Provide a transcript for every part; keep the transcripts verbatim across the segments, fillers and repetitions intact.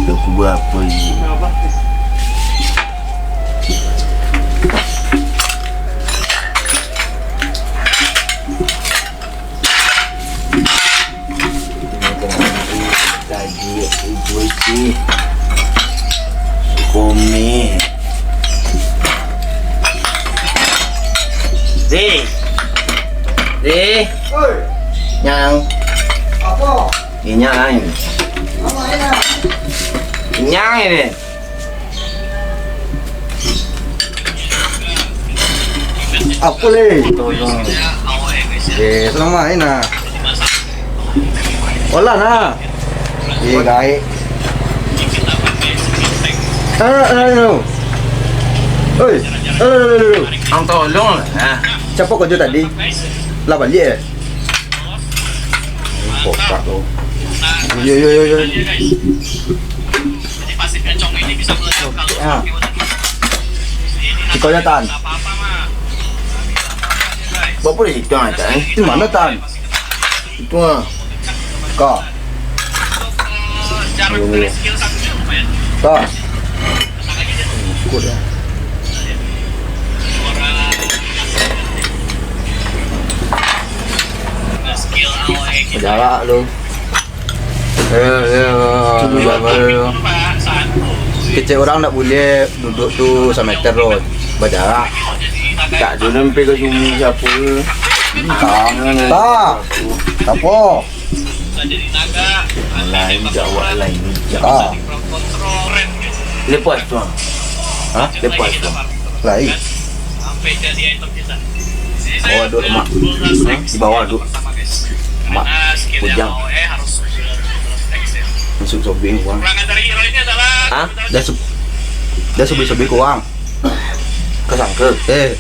Dah kubur apa ni? Tadi itu sih. Komi. Deh. Deh. Oi. Nyang. Apa? Inyang. Apa ini? Inyang ini. Apa le? Eh, selama ini nah. Olah nah. Eh, gaek. Ah, ah, ah. Oi. Aduh, aduh, aduh, aduh. Ang tolong lah. Nah. Siapa kau tadi? Lah balik eh? Kotak tu. Yo, yo, yo, yo. Ha. Siko yo, Tan. Bapo di situ, Tan? Di mano, Tan? Itu ah. Ka. Ka. Ikut ya. Jarak lu. Kecek urang ndak buliah duduak tu sameter lo, bajarak. Tak ado nan pai ka sumua siapo. Tak. Tak. Apo? Lain jawab lain. Tak. Lepas tu. Ha? Lepas tu. Lain. Bawah duduk, Mak. Di bawah duduk. Mak, kujang. Masuk sobek kurang. Ha? Dah se-, dah sobek-sobek kurang. Kasangka. Eh.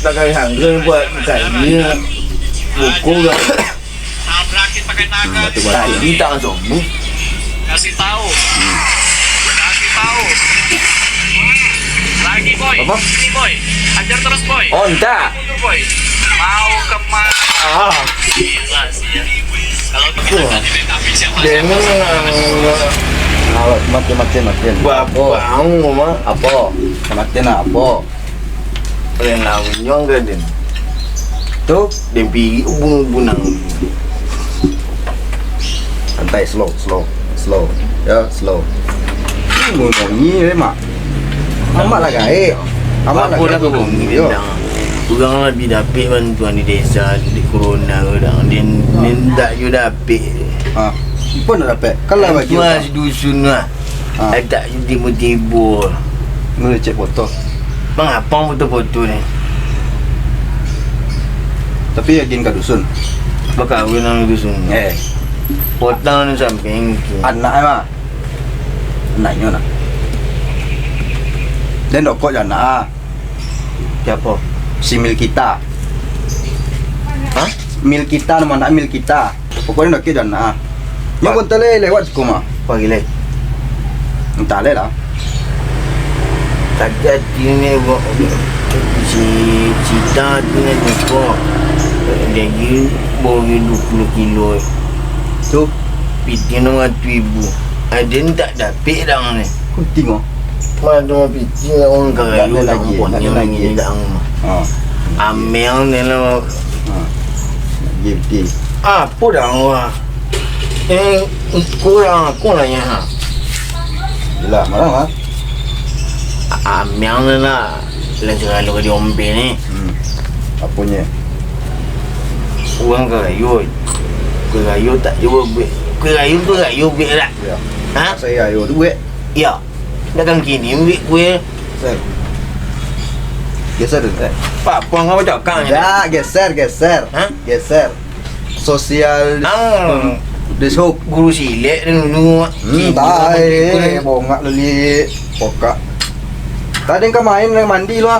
Tak kasangka buat kainyo. Buku lah. Tabrakin pakai tangan. Tadi tangan sombong. Kasih tahu. Kasih tahu. Lagi, boy. Apa? Sini, boy. Ajar terus, boy. Oh, entah. Mundur, boy. Mau kemana? Ah. Gila sih ya. Kalau kita tadi main tapi siapa? Dia memang. Awas, mati, mati, mati. Bapak, oh. Mah. Apo? Mati nak apo? Lain lawan ka den. Tu? Den pirik ubun-ubun ang. Santai, slow, slow, slow. Ya, slow. Ih, bunyi, eh, Mak. Amak lah gaek. Amak lah gaek. Yo. Urang lah bi dapek bantuan di desa, di corona tu dah. Den, den tak yo dapek. Ha. Apo nak dapek? Kan lah bagi bantuan urang. Si dusun lah. Ha. Ai tak tibo-tibo. Ngecek foto. Mangapang foto-foto ni? Tapi yakin ka dusun? Bakawin nang dusun. Eh. Potang ni samping tu. Anak ai mah. Anaknyo nah. Den dokok jo anak ah. Siapo? Si Milkita. Hah? Milkita, namo anak Milkita. Pokoknyo dak kiro anak ah. Nyo bonta lai lewat siko mah. Pagi lai. Entah lai lah. Tadi ati ni, si Cita tu ni lupo. Jadi, baru duo puluah kilo. Tu? Piti enam ratuih ribu. Aden tak dapek dah ni. Kau tengok. Mano piti urang karajo dah lagi, dah lagi. Dah. Ha. Amel ni lah. Ha. Lagi piti. Apo dah wah? Eh, kurang aku lah nyo, ha. Iyolah, marah lah. Amiang lah, lah sagalo ka diombeh ni. Hmm. Aponyo? Urang karayo, karayo tak juo buek. Karayo tu karayo buek tak? Yo. Ha? Masa iyo tu buek? Yo. Dak kan kini buek kue. Geser. Geser tu, eh. Pak, puang kau cakap ni. Dak, geser, geser. Ha? Geser. Social dis-, ah, dis-, guru silek tu dulu. Hmm, tai, bongak lali, pokak. Tadi kau main, mandi lu ah.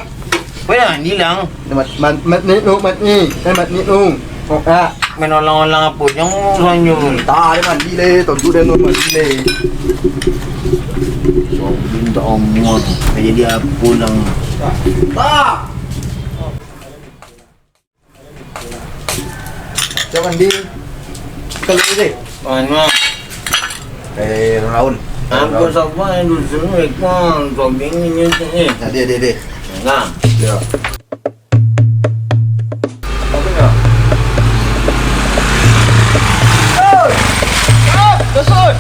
Kau dah mandi lang? Mat-, mat-, mat ni tu, mat ni. Eh, mat ni tu. Pokak. Main olang-olang apo? Jangan sanyo. Hmm, tadi mandi le, tontu dia tu mandi le. Sobin tak omong. Jadi apo lang? Ah. Cak mandi. Kalau ni deh. Mana? Eh, Raun. Ampun, sabar, eh, dusun, eh, kau, sobing ni, ni, ni. Ade, ade, ade. Nah. Yo. Apa tu, yo? Oi! Ah, dusun!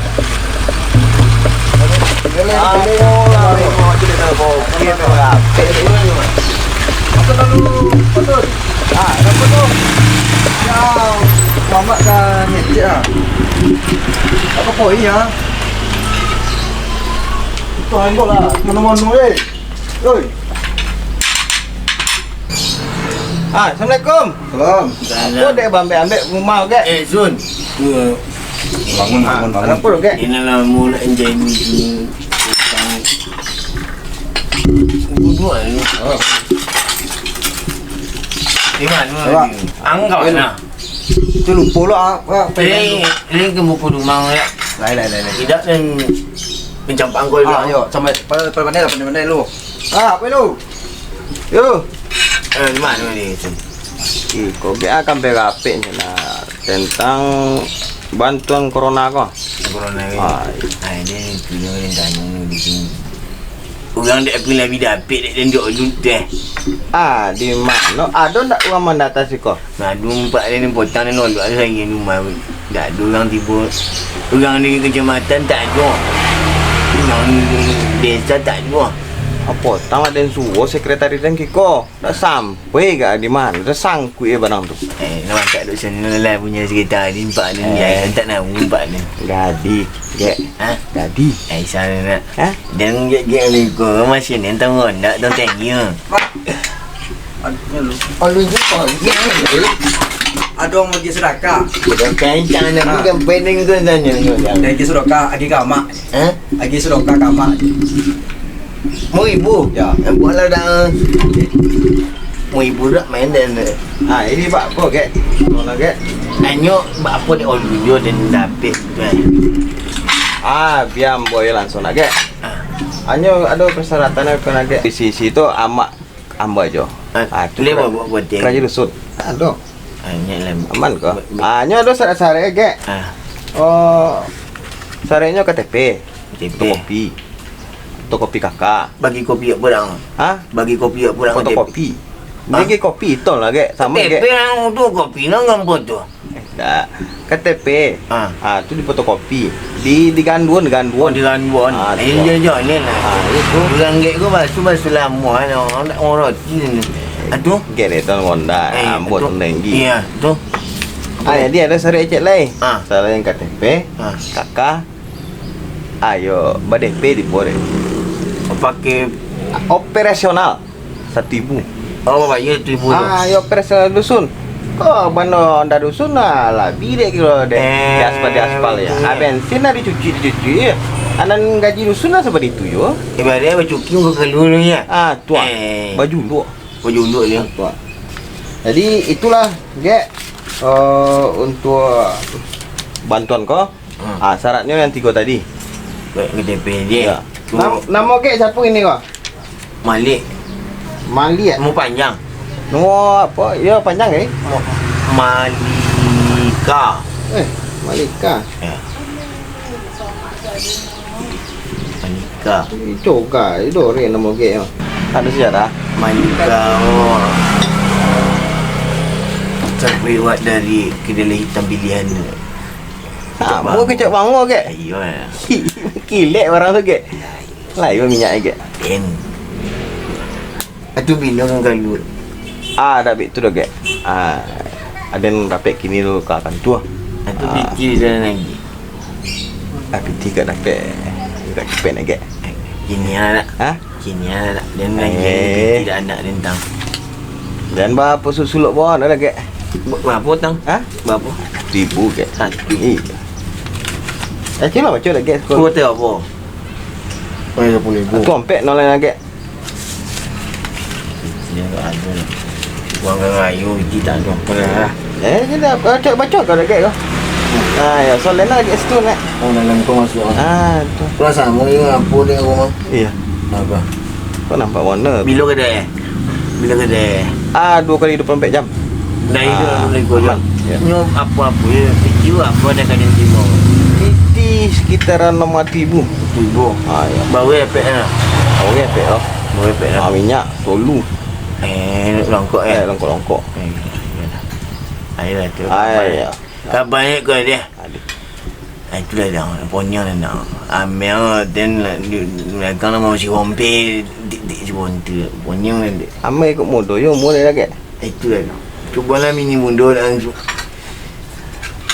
Masuk dulu, masuk. Ah, kenapa tu? Ya, mamak dah ngecek ah. Apa kau iya? Itu anggol lah, mana-mana eh. Oi. Ah, assalamualaikum. Salam. Apo dek bambek-ambek rumah, Gek? Eh, Zun. Bangun, bangun, bangun. Apo, Gek? Ino lah, mau nak enjoy dulu. Duduk lah ni. Oh. Di mana? Coba. Anggap lah. Itu lupo lo, ah, ah, pegang. Eh, ini ke buku rumah, ya. Lai, lai, lai, lai. Tidak, dan pencampak kau. Ah, yo, sampai pada, pada mana lah, pada mana lu? Ah, apa lu? Yo. Eh, di mana ni? Eh, kau biar akan berapik je lah tentang bantuan corona ko. Corona ni. Ah, ah, ini punya yang tanya ni di sini. Urang dek aku labiah dapek dek den dok tu teh. Ah, di mano? Ado ndak urang mandata siko? Nah, dumpak den potang den lolok ado lagi rumah. Ndak ado urang tibo. Urang di kecamatan tak ado. Urang di desa tak ado. Apo tang den suruh sekretaris den kiko? Ndak sampai ka di mano? Ndak sangkuik eh barang tu. Eh, nampak duk senang lah punya sekretaris, nampak ni, eh, tak nak nampak ni. Gadi, Gek. Ha? Gadi. Eh, sana nak. Ha? Jangan gek-gek ni ko, masih ni tang ronda tang tengnya. Mak. Aduh, lu. Oh, lu je kau. Ado urang bagi sedekah. Ado kencang ni, bukan pening tu tanya tu. Bagi sedekah, agi ka amak. Ha? Agi sedekah ka amak. Mau ibu? Ya. Eh, buatlah dah. Mau ibu dah main dan. Ah, ini bak apo, Gek? Mana, Gek? Anyo bak apo dek oluyo dan dapik tu, eh? Ah, biar ambo yo langsung lah, Gek. Ah. Anyo ado persyaratan ko, Gek. Isi-isi tu amak ambo ajo. Ah, ah, tu boleh kerajo, buat, buat, buat, kerajo dusun. Ado. Ah, ingat lah. Aman ko? Ba-, ba- Ah, anyo ado syarat-syarat, Gek. Ah. Oh, syaratnyo K T P. K T P. Fotokopi. Fotokopi K K. Bagi kopi dak kurang. Ha? Bagi kopi dak kurang, K T P. Fotokopi. Ha? Bagi kopi, tol lah, Gek. Sama, Gek. K T P yang tu kopi, nang gambar tu. Eh, dak. K T P. Ha. Ha, tu difotokopi. Di, diganduan, ganduan. Oh, diganduan. Ha, eh, tu. Iyo, iyo, ni lah. Ha, itu. Urang Gek ko basu, basu lamo, no. Ndak ngarati ni. Ha, tu. Gek, dia tu ngonda. Eh, ambo tu. Tu nenggi. Iyo, tu. Ah, jadi ado syarat cek lai. Ha. Selain K T P, ha, K K, Ayo, badeh pe di pore. Pakai operasional satibu. Oh, bayar tibu tu. Ah, ayo operasional dusun. Ko bano ndak dusun lah, labi dek kilo dek. Eh, di aspal, di aspal ya. Betul. Ah, bensin lah dicuci, dicuci ya. Anan gaji dusun lah seperti itu yo. Ibaratnya bacuki muka keluar ya. Ah, tuan. Eh. Baju unduk. Baju unduk dia. Tuan. Jadi itulah, Gek, eh, untuk bantuan ko. Hmm. Ah, syaratnyo yang tigo tadi. Baik, K T P je. Ya. Tu. Nam-, namo kek siapo ini ko? Malik. Malik, eh? Namo panjang. Namo apo? Yo, panjang, eh? Ma-, Malika. Eh, Malika. Ya. Malika. Itu ga, itu re namo kek, yo. Ado sejarah. Malika, oh. Terbuat dari kedelai hitam pilihan. Ah, mau kecek bango, Gek? Iyo, ya. Kilek barang tu, Gek. Lai minyak, Gek. Em. Atu bino kan kalu. Ah, dak bek tu doh, Gek. Ah, aden rapek kini tu ka kantua. Atu Ah. piti dah lagi. Ah, piti ka dapek. Ka cepek nak, Gek. Kini anak. Ha? Kini anak. Dan lagi Eh. piti dah anak rentang. Dan bapa susulok bawah dah, Gek? Ba-, bapa tang? Ha? Bapa? Ribu, Gek. Satu. Iya. Eh, cuma baca dah, Gek. Kau tahu apa? Oh, tiga puluh ribu. Tu ampek nolai nak, Gek. Dia tak ada lah. Wang rayu, iti tak ada apa lah. Eh, dia dah baca, baca kau dah, Gek, kau. Ah, ya, so, lain lagi situ, nak. Oh, dalam kau masuk, ah. Ah, tu. Lah sama juga apa dia, rumah. Iya. Apa? Kau nampak warna. Bila kedai, eh? Bila kedai, eh? Ah, dua kali dua puluh empat jam. Dari Ah, dua puluh empat jam. aman. Ya. Nyo apa-apa, ya. Video apa dah kalian terima? Titi sekitaran lima ribu. Ribu. Ah, ya. Baru efek, eh? Baru efek, oh. Baru efek, eh? Ah, minyak, tolu. Eh, longkok, eh? Eh, longkok-longkok. Eh, iya. Ayolah, tu. Ah, iya. Kabarnya kau dia. Aduh. Ah, itulah dah, ponyang dah nak. Amel, then, di, di belakang nama si Wompe, di, di, si Wonte. Ponyang dah, dek. Amel ikut mudo, yo, umur dia lagi. Itulah dah. Cubalah mini mudo dah langsung.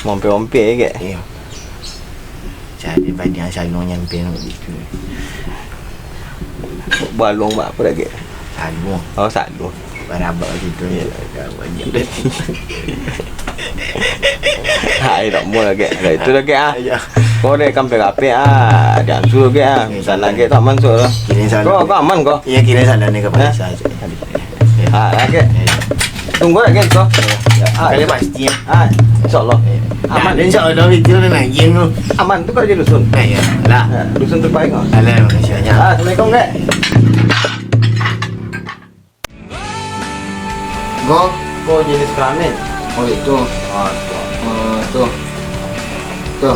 Wompe-wompe, Gek? Iya. Cari panjang salong nyampe nak gitu. Balong apa dah, Gek? Salong. Oh, salong. Barabak situ. Iya. Banyak. Hai, tak mau lagi. Dah itu dah, Gek, ah. Iya. Kau dek kampung ape, ah? Ada ansur, Gek, ah. Iya, Sana, santai. Gek, tak masuk lah. Kini sana. Kau, kau aman, kau? Iya, kini sana ni ke Hah? Palisa. Ah, dah, Gek. Iya. Tunggu dah, Gek, kau. Iya. Ah, Kali insya- pasti, ya. Ah, insya Allah. Iya. Aman. Nah, insya Allah, itu dah nangin tu. Aman tu kau jadi dusun. Nah, iya. Lah. Ya, dusun terbaik, kau. Alah, makasih banyak. Ah, Assalamualaikum, Gek. Go. Kau jenis kelamin. Oh, itu. Ah, tu. Eh, tu. Tu.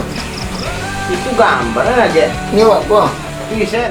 Itu gambar aja. Ini apa? Tulisan.